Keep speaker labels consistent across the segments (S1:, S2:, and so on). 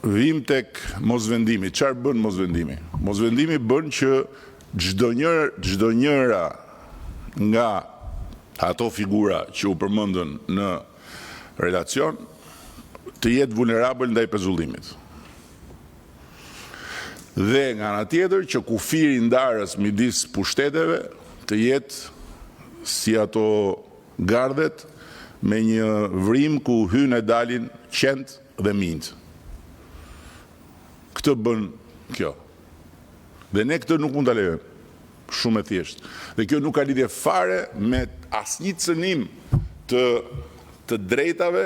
S1: Vijmë tek mosvendimi. Çfarë bën mosvendimi? Mosvendimi bën që çdo një çdo njëra nga ato figura që u përmendën në relacion të jetë vulnerabël ndaj pezullimit. Dhe nga ana tjetër që kufiri ndarës midis pushteteve të jetë si ato gardhet me një vrimë ku hyjnë e dalin qentë dhe minjtë. Këtë bën kjo. Dhe ne këtë nuk mund ta lejojmë. Shumë e thjeshtë. Dhe kjo nuk ka lidhje fare me asnjë cënim të të drejtave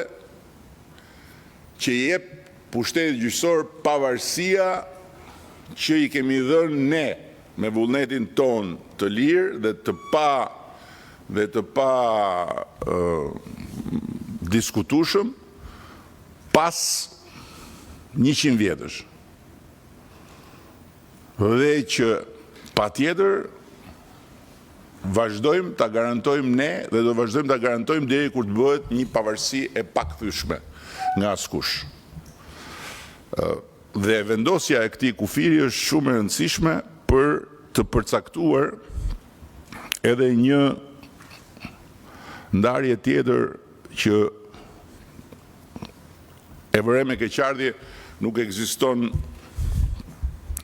S1: që i jep pushtetit gjyqësor pavarësia që i kemi dhënë ne me vullnetin tonë të lirë dhe të pa dhe të pa diskutueshëm pas 100 vjetësh. Dhe që patjetër vazhdojmë ta garantojmë ne dhe do vazhdojmë ta garantojmë deri kur të bëhet një pavarësi e pakthyeshme nga askush. Dhe vendosja e këtij kufiri është shumë e rëndësishme për të përcaktuar edhe një ndarje tjetër që e vëre me keqardhje nuk ekziston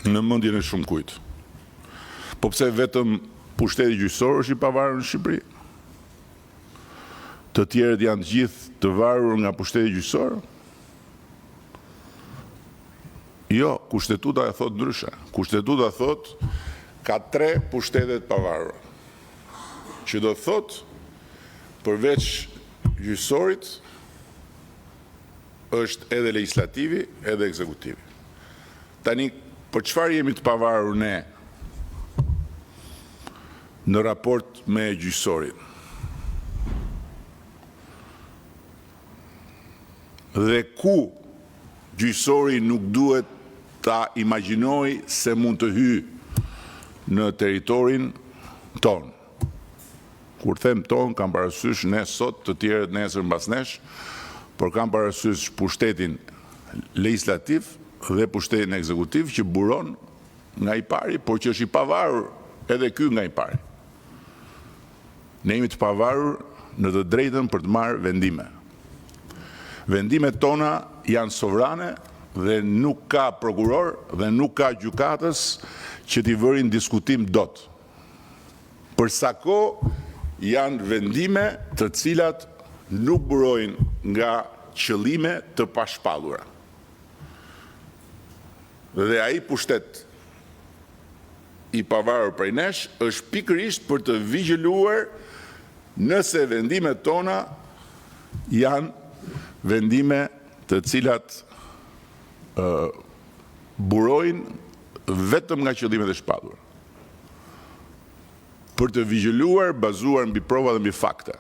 S1: në mendjen e shumë kujt. Po pse vetëm pushteti gjyqësor është i pavarur në Shqipëri? Të tjerët janë të gjithë të varur nga pushteti gjyqësor? Jo, kushtetuta e thotë ndryshe. Kushtetuta thotë ka tre pushtete të pavarura. Që do të thotë përveç gjyqësorit është edhe legjislativi, edhe ekzekutivi. Tani, për çfarë jemi të pavarur ne në raport me gjyqësorin? Dhe ku gjyqësori nuk duhet ta imagjinojë se mund të hyjë në territorin tonë. Kur them tonë, kam parasysh ne sot, të tjerët nesër mbas nesh, por kam parasysh pushtetin legjislativ dhe pushtetin ekzekutiv që buron nga i pari, por që është i pavarur edhe ky nga i pari. Ne jemi të pavarur në të drejtën për të marrë vendime. Vendimet tona janë sovrane dhe nuk ka prokuror dhe nuk ka gjykatës që t'i vërin diskutim dot. Për sa kohë janë vendime të cilat nuk burojnë nga qëllime të pashpallura. Dhe ai pushtet i pavarur prej nesh është pikërisht për të vigjiluar nëse vendimet tona janë vendime të cilat burojnë vetëm nga qëllimet e shpallura. Për të vigjiluar bazuar mbi prova dhe mbi fakte.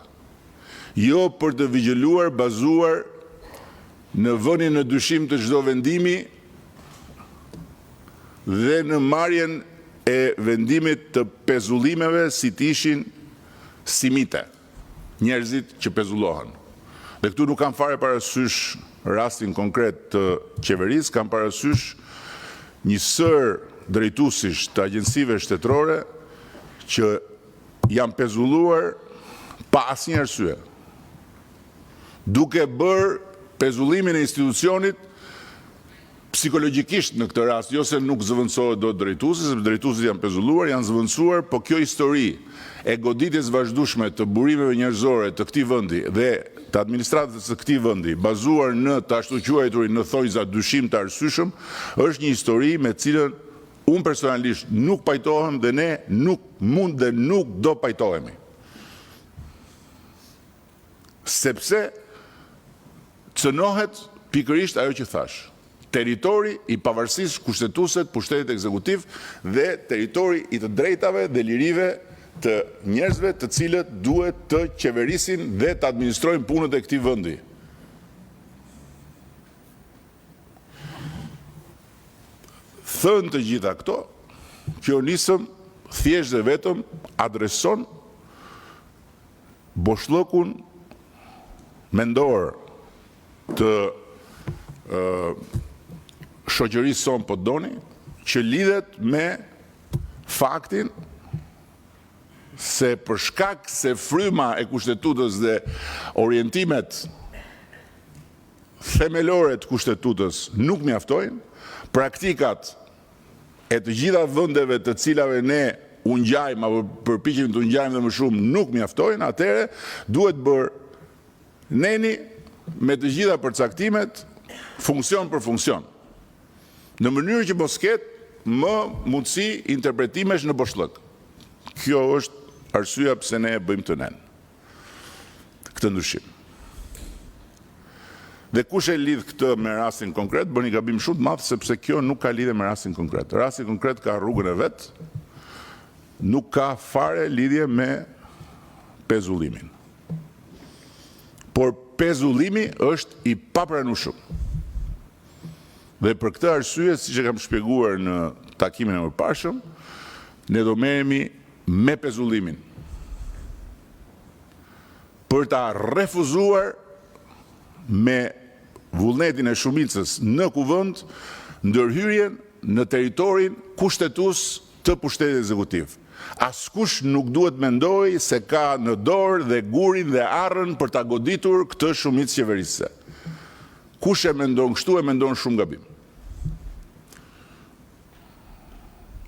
S1: Jo për të vigjiluar bazuar në vënien në dyshim të çdo vendimi dhe në marrjen e vendimit të pezullimeve si të ishin simite, njerëzit që pezullohen. Dhe këtu nuk kam fare parasysh rastin konkret të qeverisë, kam parasysh një sërë drejtuesish të agjencive shtetërore që janë pezulluar pa asnjë arsye, duke bërë pezullimin e institucionit psikologjikisht në këtë rast, jo se nuk zëvendësohet dot drejtuesi, sepse drejtuesit janë pezulluar, janë zëvendësuar, po kjo histori e goditjes vazhdueshme të burimeve njerëzore të këtij vendi dhe të administratës së këtij vendi, bazuar në të ashtuquajturin në thonjza dyshim të arsyeshëm, është një histori me të cilën unë personalisht nuk pajtohem dhe ne nuk mund dhe nuk do pajtohemi. Sepse cënohet pikërisht ajo që thash. Territori i pavarësisë kushtetuese të pushtetit ekzekutiv dhe territori i të drejtave dhe lirive të njerëzve të cilët duhet të qeverisin dhe të administrojnë punët e këtij vendi. Thënë të gjitha këto, kjo nisëm thjesht dhe vetëm adreson boshllëkun mendor të. shoqërisë sonë po të doni, që lidhet me faktin se për shkak se fryma e Kushtetutës dhe orientimet themelore të Kushtetutës nuk mjaftojnë, praktikat e të gjitha vendeve të cilave ne u ngjajmë apo përpiqemi t'u ngjajmë dhe më shumë nuk mjaftojnë, atëherë duhet bërë neni me të gjitha përcaktimet funksion për funksion, në mënyrë që mos ketë më mundësi interpretimesh në boshllëk. Kjo është arsyeja pse ne e bëjmë këtë nen, këtë ndryshim. Dhe kush e lidh këtë me rastin konkret, bën një gabim shumë të madh sepse kjo nuk ka lidhje me rastin konkret. Rasti konkret ka rrugën e vet, nuk ka fare lidhje me pezullimin. Por pezullimi është i papranueshëm. Dhe për këtë arsye, siç e kam shpjeguar në takimin e mëparshëm, ne do merremi me pezullimin për ta refuzuar me vullnetin e shumicës në Kuvend ndërhyrjen në territorin kushtetues të pushtetit ekzekutiv. Askush nuk duhet të mendojë se ka në dorë dhe gurin dhe arrën për ta goditur këtë shumicë qeverisëse. Kush e mendon kështu e mendon shumë gabim.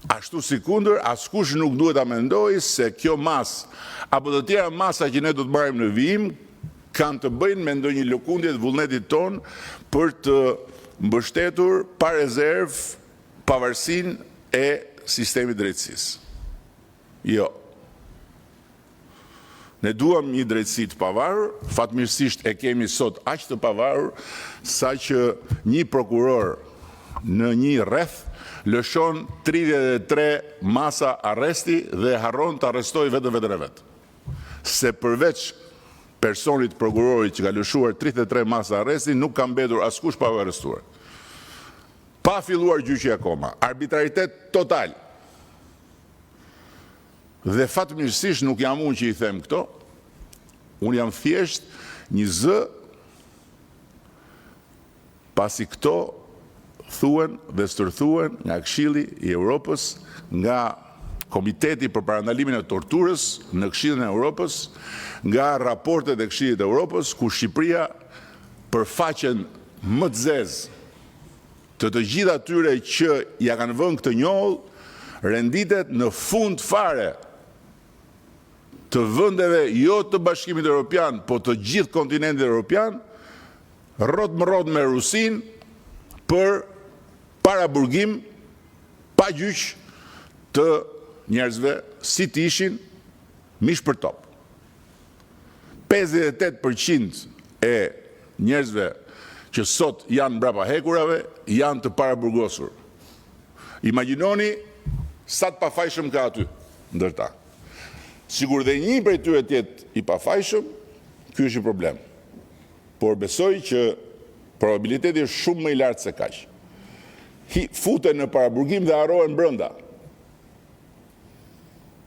S1: Ashtu sikundër askush nuk duhet ta mendojë se kjo masë apo të tjera masa që ne do të marrim në vijim kanë të bëjnë me ndonjë lëkundje të vullnetit tonë për të mbështetur pa rezervë pavarësinë e sistemit të drejtësisë. Jo. Ne duam një drejtësi të pavarur, fatmirësisht e kemi sot aq të pavarur saqë një prokuror në një rreth lëshon 33 masa arresti dhe harron të arrestojë vetëm veten e vet. Se përveç personit prokurorit që ka lëshuar 33 masa arresti, nuk ka mbetur askush pa u arrestuar. Pa filluar gjyqi akoma. Arbitraritet total. Dhe fatmirësisht nuk jam unë që i them këto, unë jam thjesht një zë pasi këto thuhen dhe stërthuhen nga Këshilli i Europës, nga Komiteti për Parandalimin e Torturës në Këshillin e Europës, nga raportet e Këshillit të Europës, ku Shqipëria për faqen më të zezë të të gjithë atyre që ia kanë vënë këtë njollë, renditet në fund fare të vendeve jo të Bashkimit Europian, po të gjithë kontinentit europian, rrotë më rrotë me Rusinë për paraburgim pa gjyq të njerëzve si të ishin mish për top. 58% e njerëzve që sot janë mbrapa hekurave janë të paraburgosur. Imagjinoni sa të pafajshëm ka aty ndër ta. Sikur dhe një prej tyre të jetë i pafajshëm, ky është një problem. Por besoj që probabiliteti është shumë më i lartë se kaq. Futen në paraburgim dhe harrohen brenda.